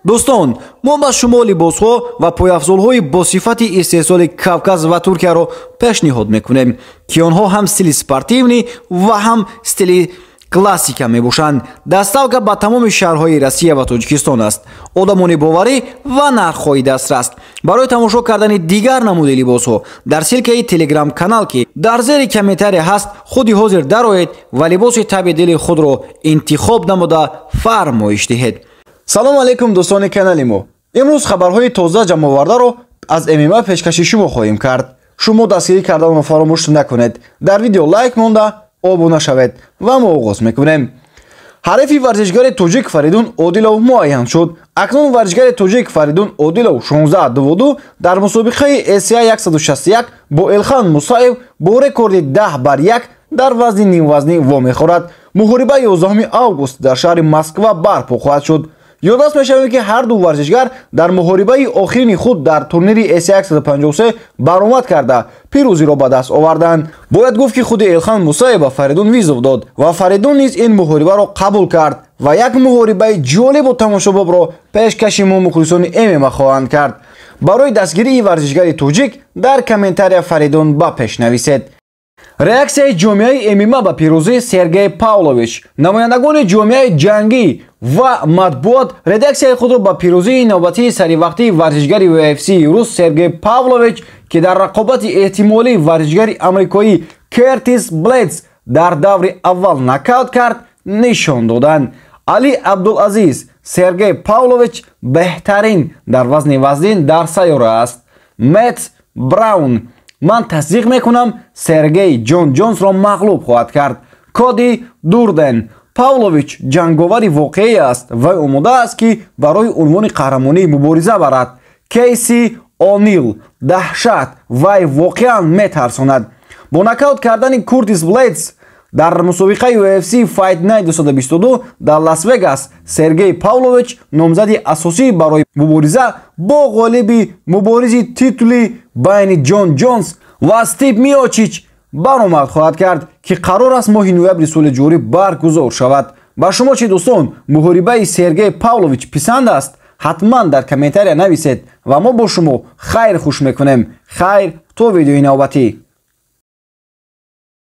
Дӯстон, мо ба шумо либосҳо ва пойафзолҳои бо сифати истеҳсоли Кавказ ва Туркияро пешниҳод мекунем, ки онҳо ҳам стили спортивный ва ҳам стили классика мебошанд. Доставка ба тамоми шаҳрҳои Россия ва Тоҷикистон аст. Одамони боварӣ ва нархҳои дастрас. Барои тамошо кардани дигар намуди либосҳо дар ссылкаи телеграм-канал, ки дар зери комментария ҳаст, худи ҳозир дароед ва либоси таби дили худро интихоб намуда фармоиш диҳед. Салом алейкум, дӯстони канали мо. Имрӯз хабарҳои тоза ҷамъовардаро аз ММА пешкаши шумо хоҳем кард. Шумо дастгирӣ карданро фаромӯш накунед. Дар видео лайк монда обуна шавед ва мо оғоз мекунем. Ҳарифи варзишгари тоҷик Фаридун Одилов муайян шуд. Акнун варзишгари тоҷик Фаридун Одилов 16-2 дар мусобиқаи ACA 161 бо Элхан Мусаев бо рекорди 10-1 дар вазни нимвазнӣ вомехӯрад. Муҳориба 11 август дар шаҳри Москва барпо хоҳад шуд. Ёддаст мешавем, ки ҳар ду варзишгар дар муҳорибаи охирини худ дар турнири ACA 153 баромад карда, пирӯзиро ба даст оварданд. Бояд гуфт, ки худи Элхан Мусаев ба Фаридун вызов дод ва Фаридун низ ин муҳорибаро қабул кард ва як муҳорибаи ҷолибу тамошобобро пешкаши мо мухлисони ММА хоҳанд кард. Барои дастгирии варзишгари тоҷик дар комментария «Фаридун» ба пеш нависед. Реаксияи ҷомеаи ММА ба пирӯзии Сергей Павлович. Намояндагони ҷомеаи ҷангӣ ва матбуот реаксияи худро ба пирӯзии навбатии саривақтии варзишгари UFC рус Сергей Павлович, ки дар рақобати эҳтимолии варзишгари амрикоӣ Кертис Блейдс дар даври аввал нокаут кард, нишон доданд. Али Абдулазиз: «Сергей Павлович беҳтарин дар вазни вазнин дар сайёра аст». Мэтт Браун: «Ман тасдиқ мекунам, Сергей Ҷон Ҷонсро мағлуб хоҳад кард». Коди Дурден: «Павлович ҷанговари воқеӣ аст. Вай омода аст, ки барои унвони қаҳрамонӣ мубориза барад». Кейси О'Нил: «Даҳшат, вай воқеан метарсонад». Бо нокаут кардани Куртис Блейдс дар мусобиқаи UFC Fight Night 222 дар Лас-Вегас Сергей Павлович номзади асосӣ барои мубориза бо ғолиби муборизи титули байни Ҷон Ҷонс ва Стип Миочич баромад хоҳад кард, ки қарор аст моҳи ноябри соли ҷорӣ баргузор шавад. Ба шумо чӣ, дӯстон, муҳорибаи Сергей Павлович писанд аст? Ҳатман дар комментария нависед ва мо бо шумо хайр хуш мекунем. Хайр, то видеои навбатӣ.